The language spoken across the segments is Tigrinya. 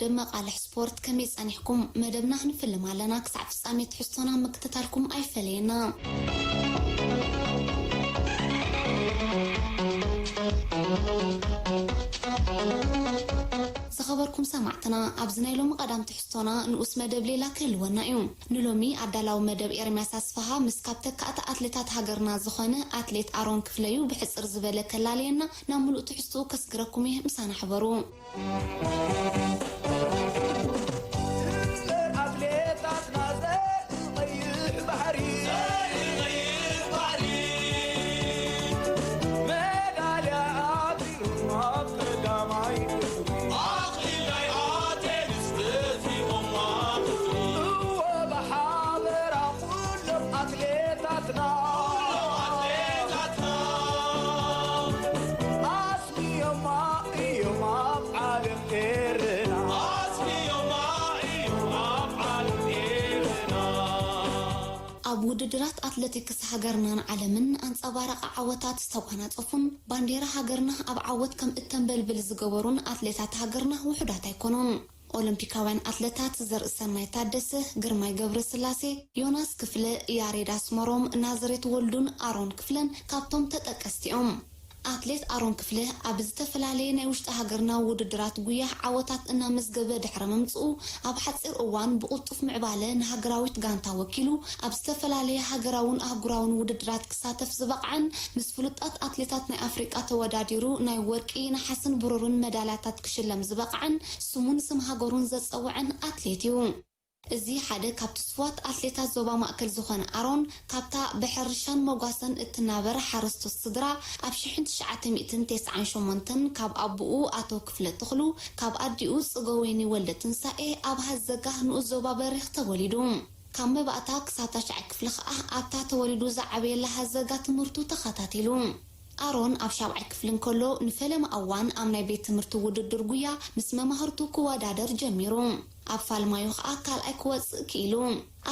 ብመቓልሕ ስፖርት ከመይ ጸኒሕኩም? መደብና ክንፍልም ኣለና። ክሳዕ ፍጻሜ ትሕዝቶና ምክትታልኩም ኣይፈለየና። ዝኸበርኩም ሰማዕትና፣ ኣብዚ ናይ ሎሚ ቀዳም ትሕዝቶና ንኡስ መደብ ሌላ ክህልወና እዩ። ንሎሚ ኣዳላዊ መደብ ኤርምያስ ኣስፍሃ ምስ ካብ ተካእቲ ኣትሌታት ሃገርና ዝኾነ ኣትሌት ኣሮን ክፍለዩ ብሕጽር ዝበለ ከላለየና፣ ናብ ምሉእ ትሕዝትኡ ከስግረኩም እየ። ምሳና ሕበሩ። እምበር ኣትሌታትና ዘርኢ ቀይሕ ባሕሪ፣ ዘርኢ ቀይሕ ባሕሪ፣ መዳልያ ኣትሪሮም ኣብ ቀዳማይ ክፍሊ፣ ኣኽሊል ናይ ኣቴንስ ደፊኦማ ክፍሊ። እወ፣ ብሓበራ ኩሎም ኣትሌታትና፣ ኩሎም ኣትሌታትና፣ ኣስሚዮማ እዮም ኣብ ዓለም ኤርና። ኣስሚዮማ እዮም ኣብ ዓለም ኤርና። ኣብ ውድድራት ኣትሌቲክስ ሃገርናን ዓለምን ኣንጸባራቒ ዓወታት ዝተጓናጸፉን ባንዴራ ሃገርና ኣብ ዓወት ከም እተንበልብል ዝገበሩን ኣትሌታት ሃገርና ውሑዳት ኣይኮኑን። ኦሎምፒካውያን ኣትሌታት ዘርእሰናይ ታደሰ፣ ግርማይ ገብረስላሴ፣ ዮናስ ክፍለ፣ ያሬድ ኣስመሮም፣ ናዝሬት ወልዱን ኣሮን ክፍለን ካብቶም ተጠቀስቲ እዮም። ኣትሌት ኣሮን ክፍለ ኣብ ዝተፈላለየ ናይ ውሽጢ ሃገርና ውድድራት ጉያ ዓወታት እናመዝገበ ድሕሪ ምምጽኡ፣ ኣብ ሓጺር እዋን ብቕልጡፍ ምዕባለ ንሃገራዊት ጋንታ ወኪሉ ኣብ ዝተፈላለየ ሃገራውን ኣህጉራውን ውድድራት ክሳተፍ ዝበቕዐን፣ ምስ ፍሉጣት ኣትሌታት ናይ ኣፍሪቃ ተወዳዲሩ ናይ ወርቂ፣ ነሓስን ብሩርን መዳልያታት ክሽለም ዝበቕዐን፣ ስሙን ስም ሃገሩን ዘጸውዐን ኣትሌት እዩ። እዚ ሓደ ካብ ትስፉዋት ኣትሌታት ዞባ ማእከል ዝኾነ ኣሮን፣ ካብታ ብሕርሻን መጓሰን እትናበር ሓረስቶት ስድራ፣ ኣብ ሽሕን ትሽዓተ ሚእትን ተስዓን ሸሞንተን ካብ ኣቦኡ ኣቶ ክፍለ ተኽሉ፣ ካብ ኣዲኡ ጽገወይኒ ወልደ ትንሳኤ ኣብ ሃዘጋ ንኡስ ዞባ በሪኽ ተወሊዱ። ካብ መባእታ ክሳብ ታሽዓይ ክፍሊ ከኣ ኣብታ ተወሊዱ ዝዓበየላ ሃዘጋ ትምህርቱ ተኸታቲሉ። ኣሮን ኣብ ሻብዓይ ክፍሊ እንከሎ ንፈለማ እዋን ኣብ ናይ ቤት ትምህርቲ ውድድር ጉያ ምስ መማህርቱ ክወዳደር ጀሚሩ። ኣብ ፋልማዩ ከኣ ካልኣይ ክወጽእ ክኢሉ።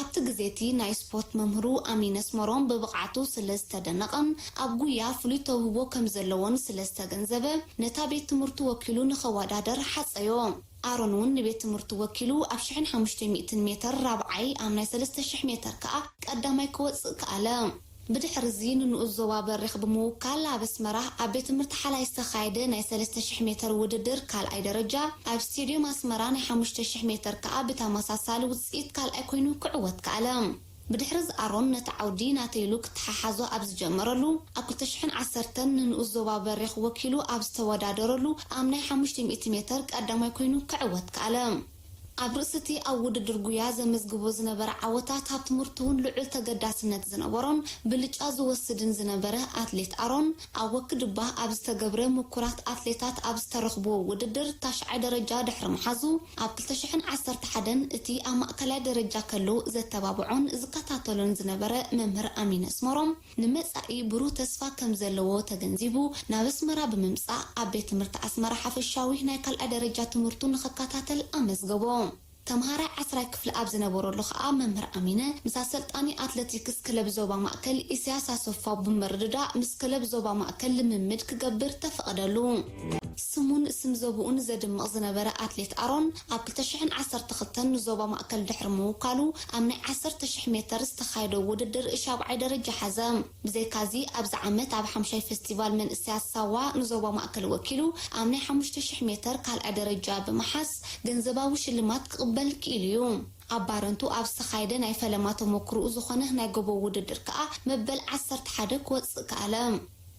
ኣብቲ ግዜ እቲ ናይ ስፖርት መምህሩ ኣሚን ኣስመሮም ብብቕዓቱ ስለ ዝተደነቐን ኣብ ጉያ ፍሉይ ተውህቦ ከም ዘለዎን ስለ ዝተገንዘበ፣ ነታ ቤት ትምህርቱ ወኪሉ ንኸወዳደር ሓጸዮ። ኣሮን እውን ንቤት ትምህርቱ ወኪሉ ኣብ ሽሕን ሓሙሽተ ሚእትን ሜተር ራብዓይ፣ ኣብ ናይ ሰለስተ ሽሕ ሜተር ከኣ ቀዳማይ ክወጽእ ከኣለ። ብድሕሪ እዚ ንንኡስ ዞባ በሪኽ ብምውካል ኣብ ኣስመራ ኣብ ቤት ትምህርቲ ሓላይ ዝተኻየደ ናይ ሰለስተ ሽሕ ሜተር ውድድር ካልኣይ ደረጃ፣ ኣብ ስቴድዮም ኣስመራ ናይ ሓሙሽተ ሽሕ ሜተር ከኣ ብተመሳሳሊ ውጽኢት ካልኣይ ኮይኑ ክዕወት ከኣለ። ብድሕሪ እዚ ኣሮን ነቲ ዓውዲ ናተይ ኢሉ ክተሓሓዞ ኣብ ዝጀመረሉ፣ ኣብ ክልተ ሽሕን ዓሰርተን ንንኡስ ዞባ በሪኽ ወኪሉ ኣብ ዝተወዳደረሉ ኣብ ናይ ሓሙሽተ ሚእቲ ሜተር ቀዳማይ ኮይኑ ክዕወት ከኣለ። ኣብ ርእሲ እቲ ኣብ ውድድር ጉያ ዘመዝግቦ ዝነበረ ዓወታት፣ ኣብ ትምህርቱ እውን ልዑል ተገዳስነት ዝነበሮን ብልጫ ዝወስድን ዝነበረ ኣትሌት ኣሮን፣ ኣብ ወክድባ ኣብ ዝተገብረ ምኩራት ኣትሌታት ኣብ ዝተረኽብዎ ውድድር ታሽዓይ ደረጃ ድሕሪ ምሓዙ፣ ኣብ ክልተ ሽሕን ዓሰርተ ሓደን እቲ ኣብ ማእከላይ ደረጃ ከሎ ዘተባብዖን ዝከታተሎን ዝነበረ መምህር ኣሚን ኣስመሮም፣ ንመጻኢ ብሩህ ተስፋ ከም ዘለዎ ተገንዚቡ፣ ናብ ኣስመራ ብምምጻእ ኣብ ቤት ትምህርቲ ኣስመራ ሓፈሻዊ ናይ ካልኣይ ደረጃ ትምህርቱ ንኽከታተል ኣመዝገቦ። ተምሃራይ ዓስራይ ክፍሊ ኣብ ዝነበረሉ ከኣ መምህር ኣሚነ ምስ ኣሰልጣኒ ኣትለቲክስ ክለብ ዞባ ማእከል ኢሳያስ ኣሰፋው ብምርድዳእ ምስ ክለብ ዞባ ማእከል ልምምድ ክገብር ተፈቐደሉ። ስሙን ስም ዞባኡን ዘድምቕ ዝነበረ ኣትሌት ኣሮን ኣብ ክልተ ሽሕን ዓሰርተ ክልተን ንዞባ ማእከል ድሕሪ ምውካሉ ኣብ ናይ ዓሰርተ ሽሕ ሜተር ዝተኻየደ ውድድር ሻብዓይ ደረጃ ሓዘ። ብዘይካዚ ኣብዚ ዓመት ኣብ ሓምሻይ ፈስቲቫል መንእሰያት ሳዋ ንዞባ ማእከል ወኪሉ ኣብ ናይ ሓሙሽተ ሽሕ ሜተር ካልኣይ ደረጃ ብምሓዝ ገንዘባዊ ሽልማት ክቕበል ክኢሉ እዩ። ኣብ ባረንቱ ኣብ ዝተኻየደ ናይ ፈለማ ተመክሮኡ ዝኾነ ናይ ጎቦ ውድድር ከኣ መበል ዓሰርተ ሓደ ክወጽእ ከኣለ።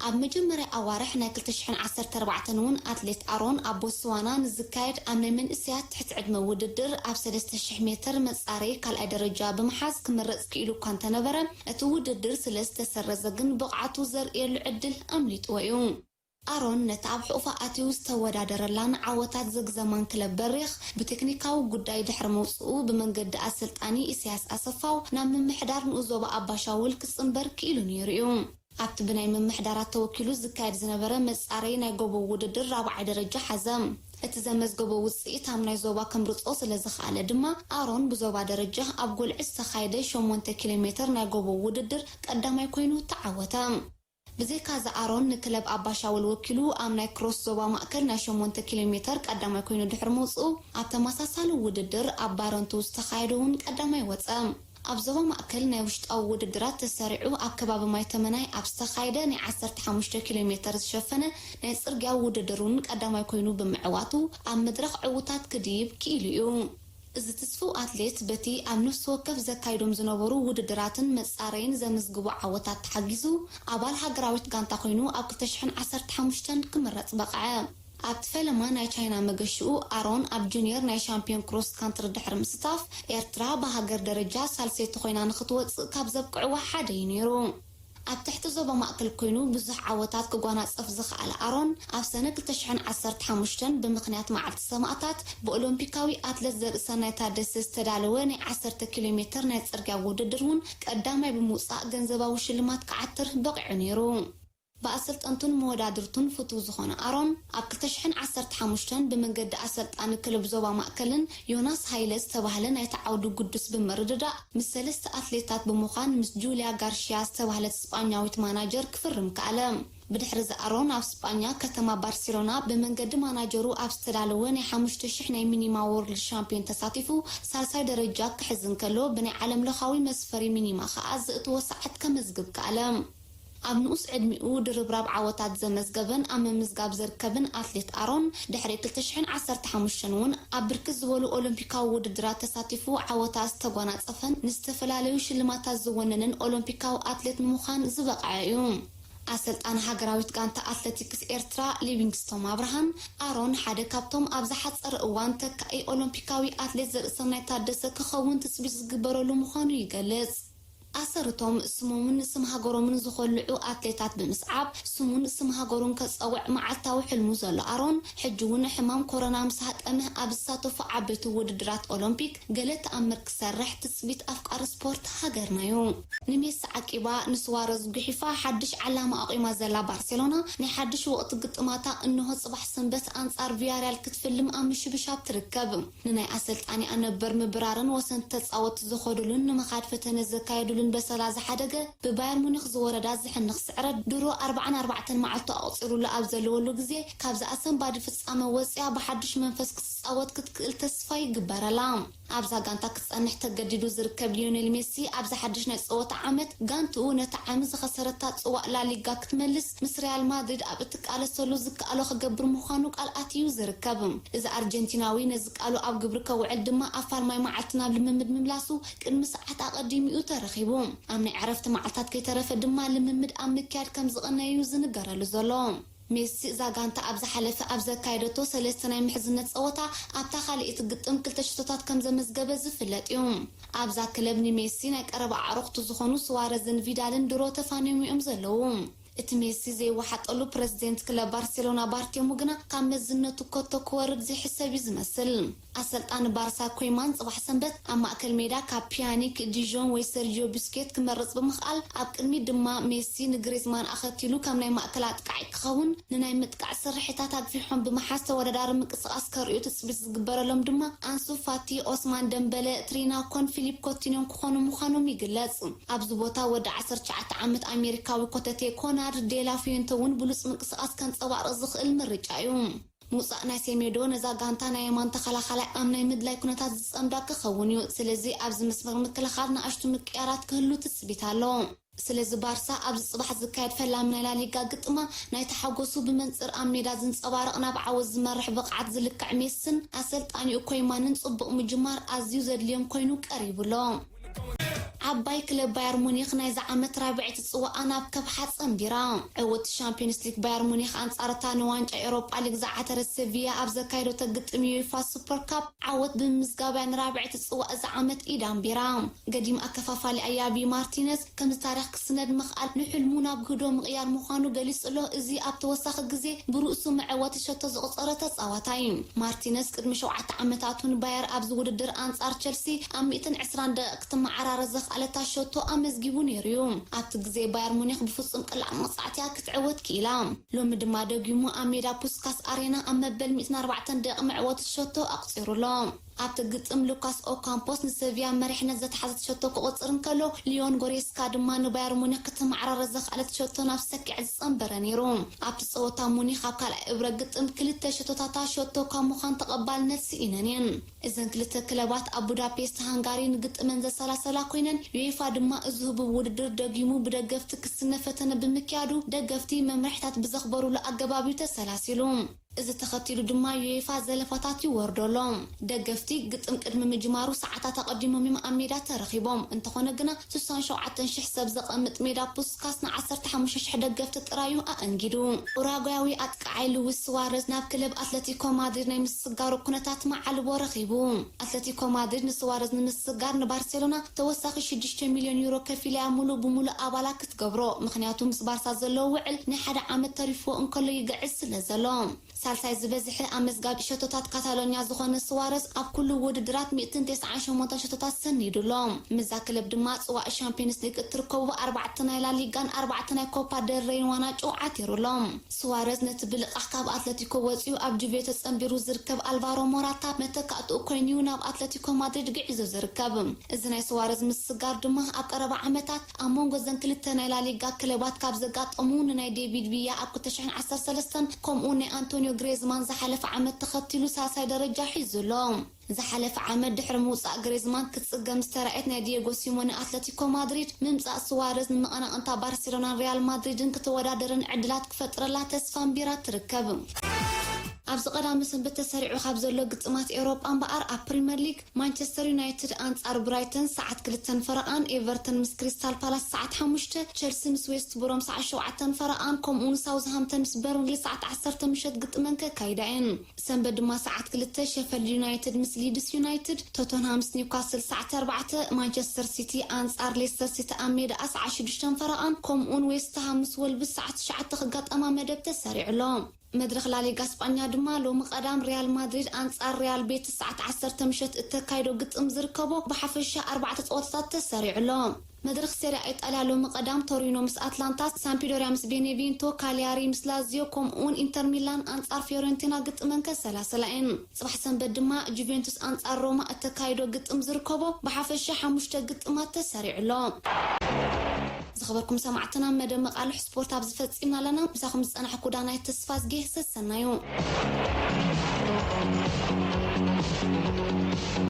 ኣብ መጀመርያ ኣዋርሕ ናይ ክልተ ሽሕን ዓሰርተ ኣርባዕተን እውን ኣትሌት ኣሮን ኣብ ቦትስዋና ንዝካየድ ኣብ ናይ መንእሰያት ትሕቲ ዕድመ ውድድር ኣብ ሰለስተ ሽሕ ሜተር መጻረዪ ካልኣይ ደረጃ ብምሓዝ ክምረጽ ክኢሉ እኳ እንተነበረ፣ እቲ ውድድር ስለ ዝተሰረዘ ግን ብቕዓቱ ዘርእየሉ ዕድል ኣምሊጥዎ እዩ። ኣሮን ነቲ ኣብ ሕቑፋ ኣትዩ ዝተወዳደረላን ዓወታት ዘግዘማን ክለብ በሪኽ ብቴክኒካዊ ጉዳይ ድሕሪ ምውጽኡ ብመንገዲ ኣሰልጣኒ ኢሳያስ ኣሰፋው ናብ ምምሕዳር ንኡስ ዞባ ኣባሻውል ክጽንበር ክኢሉ ነይሩ እዩ። ኣብቲ ብናይ ምምሕዳራት ተወኪሉ ዝካየድ ዝነበረ መጻረዪ ናይ ጎቦ ውድድር ራብዓይ ደረጃ ሓዘ። እቲ ዘመዝገቦ ውጽኢት ኣብ ናይ ዞባ ከምርጾ ስለ ዝኸኣለ ድማ ኣሮን ብዞባ ደረጃ ኣብ ጎልዒ ዝተኻየደ ሸሞንተ ኪሎ ሜተር ናይ ጎቦ ውድድር ቀዳማይ ኮይኑ ተዓወተ። ብዘይካዚ ኣሮን ንክለብ ኣባሻውል ወኪሉ ኣብ ናይ ክሮስ ዞባ ማእከል ናይ ሸሞንተ ኪሎ ሜተር ቀዳማይ ኮይኑ ድሕሪ ምውፅኡ፣ ኣብ ተመሳሳሊ ውድድር ኣብ ባረንቱ ዝተኻየደ እውን ቀዳማይ ወፀ። ኣብ ዞባ ማእከል ናይ ውሽጣዊ ውድድራት ተሰሪዑ ኣብ ከባቢ ማይ ተመናይ ኣብ ዝተኻየደ ናይ ዓሰርተ ሓሙሽተ ኪሎ ሜተር ዝሸፈነ ናይ ፅርግያ ውድድር እውን ቀዳማይ ኮይኑ ብምዕዋቱ ኣብ መድረኽ ዕውታት ክድይብ ክኢሉ እዩ። እዚ ትስፉው ኣትሌት በቲ ኣብ ነፍሲ ወከፍ ዘካይዶም ዝነበሩ ውድድራትን መጻረይን ዘምዝግቦ ዓወታት ተሓጊዙ፣ ኣባል ሃገራዊት ጋንታ ኮይኑ ኣብ ክልተ ሽሕን ዓሰርተ ሓሙሽተን ክምረጽ በቕዐ። ኣብቲ ፈለማ ናይ ቻይና መገሽኡ፣ ኣሮን ኣብ ጁኒየር ናይ ሻምፒዮን ክሮስ ካንትሪ ድሕሪ ምስታፍ፣ ኤርትራ ብሃገር ደረጃ ሳልሰይቲ ኮይና ንኽትወጽእ ካብ ዘብቅዕዋ ሓደ እዩ ነይሩ። ኣብ ትሕቲ ዞባ ማእከል ኮይኑ ብዙሕ ዓወታት ክጓናጸፍ ዝኸኣለ ኣሮን፣ ኣብ ሰነ ክልተ ሽሕን ዓሰርተ ሓሙሽተን ብምኽንያት መዓልቲ ሰማእታት ብኦሎምፒካዊ ኣትለት ዘርእሰናይ ታደሰ ዝተዳለወ ናይ ዓሰርተ ኪሎ ሜተር ናይ ጽርግያ ውድድር እውን ቀዳማይ ብምውጻእ ገንዘባዊ ሽልማት ክዓትር በቒዑ ነይሩ። ብኣሰልጠንቱን መወዳድርቱን ፍቱው ዝኾነ ኣሮን፣ ኣብ ክልተ ሽሕን ዓሰርተ ሓሙሽተን ብመንገዲ ኣሰልጣኒ ክለብ ዞባ ማእከልን ዮናስ ሃይለ ዝተባህለ ናይቲ ዓውዲ ግዱስ ብምርድዳእ፣ ምስ ሰለስተ ኣትሌታት ብምዃን ምስ ጁልያ ጋርሽያ ዝተባህለት ስጳኛዊት ማናጀር ክፍርም ከኣለ። ብድሕሪ እዚ ኣሮን ኣብ ስጳኛ ከተማ ባርሴሎና ብመንገዲ ማናጀሩ ኣብ ዝተዳለወ ናይ ሓሙሽተ ሽሕ ናይ ሚኒማ ዎርልድ ሻምፒዮን ተሳቲፉ ሳልሳይ ደረጃ ክሕዝ እንከሎ፣ ብናይ ዓለም ለኻዊ መስፈሪ ሚኒማ ከኣ ዘእትዎ ሰዓት ከመዝግብ ከኣለ። ኣብ ንኡስ ዕድሚኡ ድርብራብ ዓወታት ዘመዝገበን ኣብ ምምዝጋብ ዝርከብን ኣትሌት ኣሮን፣ ድሕሪ ክልተ ሽሕን ዓሰርተ ሓሙሽተን እውን ኣብ ብርክት ዝበሉ ኦሎምፒካዊ ውድድራት ተሳቲፉ ዓወታት ዝተጓናጸፈን ንዝተፈላለዩ ሽልማታት ዝወነነን ኦሎምፒካዊ ኣትሌት ንምዃን ዝበቕዐ እዩ። ኣሰልጣኒ ሃገራዊት ጋንታ ኣትሌቲክስ ኤርትራ ሊቪንግስቶም ኣብርሃን፣ ኣሮን ሓደ ካብቶም ኣብ ዝሓጸረ እዋን ተካኢ ኦሎምፒካዊ ኣትሌት ዘርእሰናይ ታደሰ ክኸውን ትጽቢት ዝግበረሉ ምዃኑ ይገልጽ። ኣሰርቶም ስሞምን ስም ሃገሮምን ዝኾልዑ ኣትሌታት ብምስዓብ፣ ስሙን ስም ሃገሩን ከጸውዕ መዓልታዊ ሕልሙ ዘሎ ኣሮን፣ ሕጂ እውን ሕማም ኮሮና ምስ ሃጠመ ኣብ ዝሳተፉ ዓበይቲ ውድድራት ኦሎምፒክ ገለ ተኣምር ክሰርሕ ትጽቢት ኣፍቃሪ ስፖርት ሃገርና እዩ። ንሜሲ ዓቂባ ንስዋረዝ ጉሒፋ ሓድሽ ዓላማ ኣቑማ ዘላ ባርሴሎና፣ ናይ ሓድሽ ወቕቲ ግጥማታ እንሆ ጽባሕ ሰንበት ኣንጻር ቪያርያል ክትፍልም ኣብ ምሽብሻብ ትርከብ። ንናይ ኣሰልጣኒኣ ነበር ምብራርን ወሰንቲ ተጻወትቲ ዝኸዱሉን ንምኻድ ፈተነ ዘካየዱሉን በሰላ ዝሓደገ፣ ብባየር ሙኒኽ ዝወረዳ ዝሕንኽ ስዕረት ድሮ ኣርባዓን ኣርባዕተን መዓልቱ ኣቑጺሩሉ ኣብ ዘለወሉ ግዜ፣ ካብዚ ኣሰንባዲ ፍጻመ ወጺኣ ብሓድሽ መንፈስ ክትጻወት ክትክእል ተስፋ ይግበረላ። ኣብዛ ጋንታ ክጸንሕ ተገዲዱ ዝርከብ ሊዮኔል ሜሲ፣ ኣብዚ ሓድሽ ናይ ጸወታ ዓመት ጋንትኡ ነቲ ዓሚ ዝኸሰረታ ጽዋእ ላሊጋ ክትመልስ ምስ ሪያል ማድሪድ ኣብ እትቃለሰሉ ዝከኣሎ ክገብር ምዃኑ ቃል ኣትዩ ዝርከብ። እዚ ኣርጀንቲናዊ ነዚ ቃሉ ኣብ ግብሪ ከውዕል ድማ ኣፋልማይ መዓልቲ ናብ ልምምድ ምምላሱ ቅድሚ ሰዓት ኣቐዲሙ እዩ ተረኺቡ። ኣብ ናይ ዕረፍቲ መዓልታት ከይተረፈ ድማ ልምምድ ኣብ ምክያድ ከም ዝቐነዩ ዝንገረሉ ዘሎ። ሜሲ እዛ ጋንታ ኣብ ዝሓለፈ ኣብ ዘካየደቶ ሰለስተ ናይ ምሕዝነት ጸወታ ኣብታ ካልኣይቲ ግጥም ክልተ ሽቶታት ከም ዘመዝገበ ዝፍለጥ እዩ። ኣብዛ ክለብ ንሜሲ ናይ ቀረባ ኣዕሩኽቱ ዝኾኑ ስዋረዝን ቪዳልን ድሮ ተፋንዮም እዮም ዘለዉ። እቲ ሜሲ ዘይወሓጠሉ ፕረዚደንት ክለብ ባርሴሎና ባርቴሙ ግና ካብ መዝነቱ ኮቶ ክወርድ ዘይሕሰብ እዩ ዝመስል። ኣሰልጣኒ ባርሳ ኮይማን ጽባሕ ሰንበት ኣብ ማእከል ሜዳ ካብ ፒያኒክ፣ ዲዦን ወይ ሰርጂዮ ቡስኬት ክመርጽ ብምኽኣል፣ ኣብ ቅድሚት ድማ ሜሲ ንግሪዝማን ኣኸቲሉ ከም ናይ ማእከል ኣጥቃዒ ክኸውን፣ ንናይ ምጥቃዕ ስርሒታት ኣግፊሖም ብምሓዝ ተወዳዳሪ ምንቅስቓስ ከርእዩ ትጽቢት ዝግበረሎም ድማ ኣንሱ ፋቲ፣ ኦስማን ደምበለ፣ ትሪናኮን ፊሊፕ ኮቲኖን ክኾኑ ምዃኖም ይግለጽ። ኣብዚ ቦታ ወዲ ዓሰርተ ትሽዓተ ዓመት ኣሜሪካዊ ኮተቴ ኮናር ዴላ ፊዮንተ እውን ብሉጽ ምንቅስቓስ ከንጸባርቕ ዝኽእል ምርጫ እዩ። ምውጻእ ናይ ሴሜዶ ነዛ ጋንታ ናይ የማን ተኸላኻላይ ኣብ ናይ ምድላይ ኩነታት ዝጸምዳ ክኸውን እዩ። ስለዚ ኣብዚ መስመር ምክልኻል ንኣሽቱ ምቅያራት ክህሉ ትጽቢት ኣሎ። ስለዚ ባርሳ ኣብዚ ጽባሕ ዝካየድ ፈላሚ ናይ ላሊጋ ግጥማ ናይ ተሓጎሱ ብመንጽር ኣብ ሜዳ ዝንጸባረቕ ናብ ዓወት ዝመርሕ ብቕዓት ዝልክዕ ሜስን ኣሰልጣኒኡ ኮይማንን ጽቡቕ ምጅማር ኣዝዩ ዘድልዮም ኮይኑ ቀሪቡ ኣሎ። ዓባይ ክለብ ባየር ሙኒክ ናይዚ ዓመት ራብዐይቲ ጽዋኣ ናብ ከብሓ ጸንቢራ። ዕውት ሻምፒዮንስ ሊግ ባየር ሙኒክ ኣንጻርታ ንዋንጫ ኤውሮጳ ሊግ ዝዓተረት ሴቪያ ኣብ ዘካየደቶ ግጥም ዩኤፋ ሱፐር ካፕ ዓወት ብምምዝጋብ እያ ንራብዐይቲ ጽዋእ እዚ ዓመት ኢድ ኣንቢራ። ገዲም ኣከፋፋሊ ኣያቪ ማርቲነዝ ከምዚ ታሪኽ ክስነድ ምኽኣል ንሕልሙ ናብ ግህዶ ምቕያር ምዃኑ ገሊጹ ኣሎ። እዚ ኣብ ተወሳኺ ግዜ ብርእሱ መዐወቲ ሸቶ ዘቑጸረ ተጻዋታይ። ማርቲነዝ ቅድሚ ሸውዓተ ዓመታት እውን ባየር ኣብዚ ውድድር ኣንጻር ቸልሲ ኣብ ሚእትን ዕስራን ደቂቕ ክትመዓራረ ዘኽኣለታ ሸቶ ኣመዝጊቡ ነይሩ እዩ። ኣብቲ ግዜ ባየር ሙኒክ ብፍጹም ቅላዕ መቕጻዕቲ እያ ክትዕወት ክኢላ። ሎሚ ድማ ደጊሙ ኣብ ሜዳ ፑስካስ ኣሬና ኣብ መበል ሚእትን ኣርባዕተን ደቂቕ መዕወቲ ሸቶ ኣቑጺሩ ኣሎ። ኣብቲ ግጥም ሉካስ ኦካምፖስ ንሰቪያ መሪሕነት ዘተሓዘት ሸቶ ክቆጽር እንከሎ፣ ሊዮን ጎሬስካ ድማ ንባየር ሙኒክ ክትመዓራረ ዘኽኣለት ሸቶ ናብ ሰኪዐ ዝጸንበረ ነይሩ። ኣብቲ ጸወታ ሙኒክ ኣብ ካልኣይ እብረ ግጥም ክልተ ሸቶታታ ሸቶ ካብ ምዃን ተቐባልነት ስኢነን እየን። እዘን ክልተ ክለባት ኣብ ቡዳፔስት ሃንጋሪ ንግጥመን ዘሰላሰላ ኮይነን፣ ዩኤፋ ድማ እዚ ህቡብ ውድድር ደጊሙ ብደገፍቲ ክስነ ፈተነ ብምክያዱ፣ ደገፍቲ መምርሕታት ብዘኽበሩሉ ኣገባብ እዩ ተሰላሲሉ። እዚ ተኸቲሉ ድማ ዩኤፋ ዘለፋታት ይወርዶ ኣሎ። ደገፍቲ ግጥም ቅድሚ ምጅማሩ ሰዓታት ኣቐዲሞም እዮም ኣብ ሜዳ ተረኺቦም። እንተኾነ ግና ስሳን ሸውዓተን ሽሕ ሰብ ዘቐምጥ ሜዳ ፑስካስ ን ዓሰርተ ሓሙሽተ ሽሕ ደገፍቲ ጥራዩ ኣእንጊዱ። ኡራጓያዊ ኣጥቃዓይ ሉዊስ ስዋረዝ ናብ ክለብ ኣትለቲኮ ማድሪድ ናይ ምስጋሩ ኩነታት መዓልቦ ረኺቡ። ኣትለቲኮ ማድሪድ ንስዋረዝ ንምስጋር ንባርሴሎና ተወሳኺ ሽዱሽተ ሚልዮን ዩሮ ከፊላ እያ ሙሉእ ብሙሉእ ኣባላ ክትገብሮ። ምኽንያቱ ምስ ባርሳ ዘለዎ ውዕል ናይ ሓደ ዓመት ተሪፍዎ እንከሎ ይግዕዝ ስለ ዘሎ። ሳልሳይ ዝበዝሐ ኣመዝጋቢ ሸቶታት ካታሎኛ ዝኾነ ስዋረዝ ኣብ ኩሉ ውድድራት ሚእትን ተስዓን ሸሞንተን ሸቶታት ሰኒዱ ኣሎ። ምስዛ ክለብ ድማ ጽዋእ ሻምፒዮንስ ሊግ እትርከቡ ኣርባዕተ ናይ ላሊጋን ኣርባዕተ ናይ ኮፓ ደል ሬይን ዋንጫ ዓቲሩ ኣሎ። ስዋረዝ ነቲ ብልቓሕ ካብ ኣትለቲኮ ወጺኡ ኣብ ጁቬ ተጸንቢሩ ዝርከብ ኣልቫሮ ሞራታ መተካእትኡ ኮይኑ'ዩ ናብ ኣትለቲኮ ማድሪድ ግዒዙ ዝርከብ። እዚ ናይ ስዋረዝ ምስጋር ድማ ኣብ ቀረባ ዓመታት ኣብ መንጎ እዘን ክልተ ናይ ላሊጋ ክለባት ካብ ዘጋጠሙ ንናይ ዴቪድ ቪያ ኣብ ክልተ ሽሕን ዓሰርተ ሰለስተን ከምኡ ናይ ኣንቶኒዮ ግሬዝማን ዝሓለፈ ዓመት ተኸቲሉ ሳልሳይ ደረጃ ሒዙ ኣሎ። ዝሓለፈ ዓመት ድሕሪ ምውጻእ ግሬዝማን ክትጽገም ዝተራእየት ናይ ዲየጎ ሲሞኔ ኣትለቲኮ ማድሪድ፣ ምምጻእ ስዋረዝ ንመቐናቕንታ ባርሴሎናን ሪያል ማድሪድን ክትወዳደርን ዕድላት ክፈጥረላ ተስፋ ኣንቢራ ትርከብ። ኣብዚ ቀዳሚ ሰንበት ተሰሪዑ ካብ ዘሎ ግጥማት ኤውሮጳ እምበኣር፣ ኣብ ፕሪምየር ሊግ ማንቸስተር ዩናይትድ ኣንጻር ብራይተን ሰዓት ክልተን ፈረቓን፣ ኤቨርተን ምስ ክሪስታል ፓላስ ሰዓት ሓሙሽተ፣ ቸልሲ ምስ ዌስት ብሮም ሰዓት ሸውዓተን ፈረቓን፣ ከምኡውን ሳውዝሃምተን ምስ በርንሊ ሰዓት ዓሰርተ ምሸት ግጥመን ከካይዳ እየን። ሰንበት ድማ ሰዓት ክልተ ሸፈልድ ዩናይትድ ምስ ሊድስ ዩናይትድ፣ ቶተንሃም ምስ ኒውካስል ሰዓት ኣርባዕተ፣ ማንቸስተር ሲቲ ኣንጻር ሌስተር ሲቲ ኣብ ሜዳ ሰዓት ሽዱሽተን ፈረቓን፣ ከምኡውን ዌስት ሃም ምስ ወልቭስ ሰዓት ትሽዓተ ክጋጠማ መደብ ተሰሪዑ ኣሎ። መድረኽ ላሊጋ ስጳኛ ድማ ሎሚ ቀዳም ሪያል ማድሪድ ኣንጻር ሪያል ቤትስ ሰዓት ዓሰርተ ምሸት እተካይዶ ግጥም ዝርከቦ ብሓፈሻ ኣርባዕተ ጸወታታት ተሰሪዑ ኣሎ። መድረኽ ሴሪያ ኢጣልያ ሎሚ ቀዳም ቶሪኖ ምስ ኣትላንታ፣ ሳምፒዶሪያ ምስ ቤኔቪንቶ፣ ካሊያሪ ምስ ላዚዮ ከምኡውን ኢንተር ሚላን ኣንጻር ፊዮረንቲና ግጥመን ከሰላሰላ እየን። ጽባሕ ሰንበት ድማ ጁቬንቱስ ኣንጻር ሮማ እተካይዶ ግጥም ዝርከቦ ብሓፈሻ ሓሙሽተ ግጥማት ተሰሪዑ ኣሎ። ዝኸበርኩም ሰማዕትና፣ መደብ መቓልሕ ስፖርት ኣብዚ ፈጺምና ኣለና። ምሳኹም ዝጸናሕኩ ዳናይት ተስፋዝጌ ሰሰናዩ።